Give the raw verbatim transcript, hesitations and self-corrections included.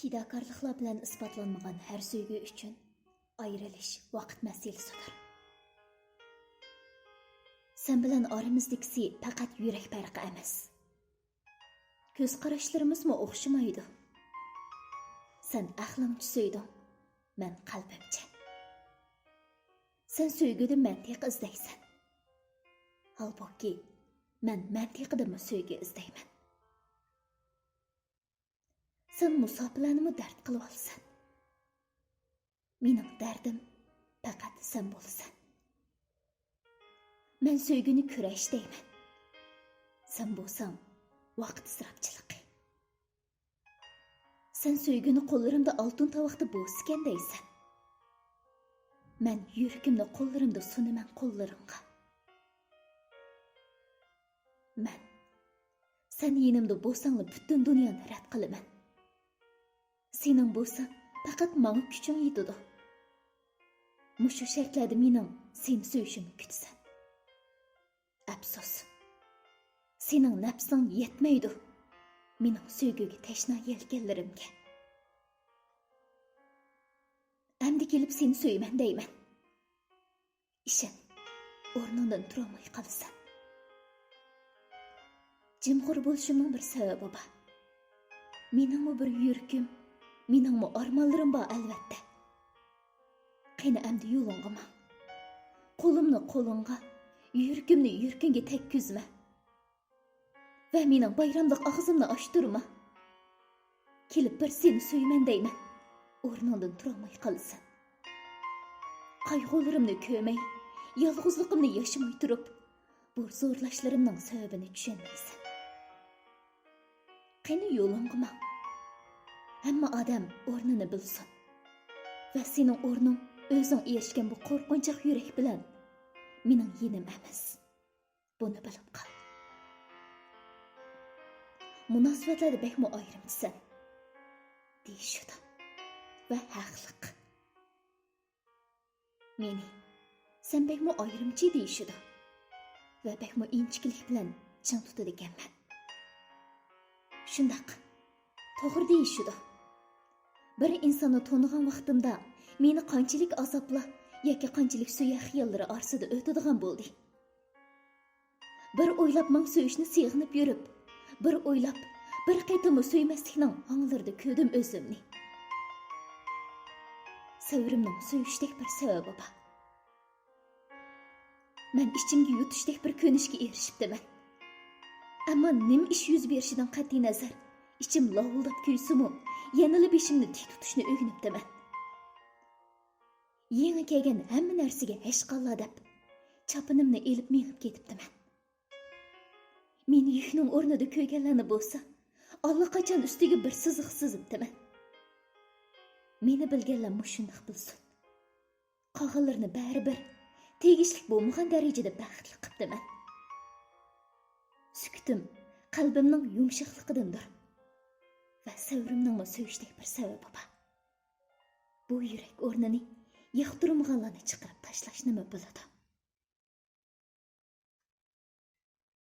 پىداكارلىقلار بىلەن ئىسپاتلانمىغان ھەر سۆيگۈ ئۈچۈن ئايرىلىش ۋاقىت مەسىلىسىدۇر. سەن بىلەن ئارىمىزدىكىسى پەقەت يۈرەك پەرقى ئەمەس. كۆز قاراشلىرىمىزمۇ ئوخشىمايدۇ. سەن ئەقلىڭچە سۆيدۈڭ، مەن قەلبىمچە. سەن سۆيگۈدىن مەنتىق ئىزدەيسەن. ھالبۇكى، مەن مەنتىقىدىنمۇ سۆيگۈ ئىزدەيمەن. سەن مۇساپىلەرنىمۇ دەرد قىلىۋالىسەن. مېنىڭ دەردىم پەقەت سەن بولىسەن. مەن سۆيگۈنى كۈرەش دەيمەن. سەن بولساڭ ۋاقىت ئىسراپچىلىقى. سەن سۆيگۈنى قوللىرىمدا ئالتۇن تاۋاقتا بوسىكەن دەيسەن. مەن يۈرىكىمنى قوللىرىمدا سۇنىمەن قوللىرىڭغا. مەن، سەن يېنىمدا بولساڭلا پۈتۈن دۇنيانى رەت قىلىمەن. سېنىڭ بولسا پەقەت ماڭا كۈچۈڭ يېتىدۇ. مۇشۇ شەرتلەردە مېنىڭ سېنى سۆيۈشۈمنى كۈتىسەن. ئەپسۇس، سېنىڭ نەپسىڭ يەتمەيدۇ مېنىڭ سۆيگۈگە تەشنا يەلكەنلىرىمگە. ئەمدى كېلىپ سېنى سۆيىمەن دەيمەن. ئىشەن، ئورنۇڭدىن تۇرالماي قالىسەن. جىمخور بولۇشۇمنىڭ بىر سەۋەبى بار. مېنىڭمۇ بىر يۈرىكىم، مېنىڭمۇ ئارمانلىرىم بار ئەلۋەتتە. قېنى ئەمدى يولۇڭغا ماڭ. قولۇمنى قولۇڭغا، يۈرىكىمنى يۈرىكىڭگە تەگكۈزمە. ۋە مېنىڭ بايراملىق ئاغزىمنى ئاچتۇرما. كېلىپ بىر سېنى سۆيىمەن دەيمەن. ئورنۇڭدىن تۇرالماي قالىسەن. قايغۇلىرىمنى كۆرمەي، يالغۇزلۇقۇمنى ياشىماي تۇرۇپ، بۇ زورلاشلىرىمنىڭ سەۋەبىنى چۈشەنمەيسەن. قېنى يولۇڭغا ماڭ. ھەممە ئادەم ئورنىنى بىلسۇن. ۋە سېنىڭ ئورنۇڭ ئۆزۈڭ ئېرىشكەن بۇ قورقۇنچاق يۈرەك بىلەن مېنىڭ يېنىم ئەمەس. بۇنى بىلىپ قال. مۇناسىۋەتلەردە بەكمۇ ئايرىمچىسەن، دېيىشىدۇ. ۋە ھەقلىق. مېنى سەن بەكمۇ ئايرىمچى دېيىشىدۇ. ۋە بەكمۇ ئىنچىكىلىك بىلەن چىڭ تۇتىدىكەنمەن. شۇنداق، توغرا دېيىشىدۇ. بىر ئىنساننى تونۇغان ۋاقتىمدا مېنى قانچىلىك ئازابلار ياكى قانچىلىك سۆيەر خىياللىرى ئارىسىدا ئۆتىدىغان بولدى. بىر ئويلاپ مىڭ سۆيۈشنى سېغىنىپ يۈرۈپ، بىر ئويلاپ، بىر قېتىممۇ سۆيمەسلىكنىڭ ھاڭلىرىدا كۆردۈم ئۆزۈمنى. سەۋرىمنىڭ سۆيۈشتەك بىر سەۋەبى بار. مەن ئىچىمگە يۇتۇشتەك بىر كۆرۈنۈشكە ئېرىشىپتىمەن. ئەمما نېمە ئىش يۈز بېرىشىدىن قەتئىينەزەر، ئىچىم لاۋۇلداپ كۆيسىمۇ، يەنىلا بېشىمنى تىك تۇتۇشنى ئۆگىنىپتىمەن. يېڭى كەلگەن ھەممە نەرسىگە ھەشقاللا دەپ، چاپىنىمنى ئېلىپ مېڭىپ كېتىپتىمەن. مېنى يۈكنىڭ ئورنىدا كۆرگەنلەرنى بولسا، ئاللىقاچان ئۈستىگە بىر سىزىق سىزىپتىمەن. مېنى بىلگەنلەر مۇشۇنداق بىلسۇن. قالغانلىرىنى بەرىبىر تېگىشلىك بولمىغان دەرىجىدە بەختلىك قىپتىمەن. سۈكۈتۈم قەلبىمنىڭ يۇمشاقلىقىدىندۇر ۋە سەۋرىمنىڭمۇ سۆيۈشتەك بىر سەۋەبى بار. بۇ يۈرەك ئورنىنى ياقتۇرمىغانلارنى چىقىرىپ تاشلاشنىمۇ بىلىدۇ.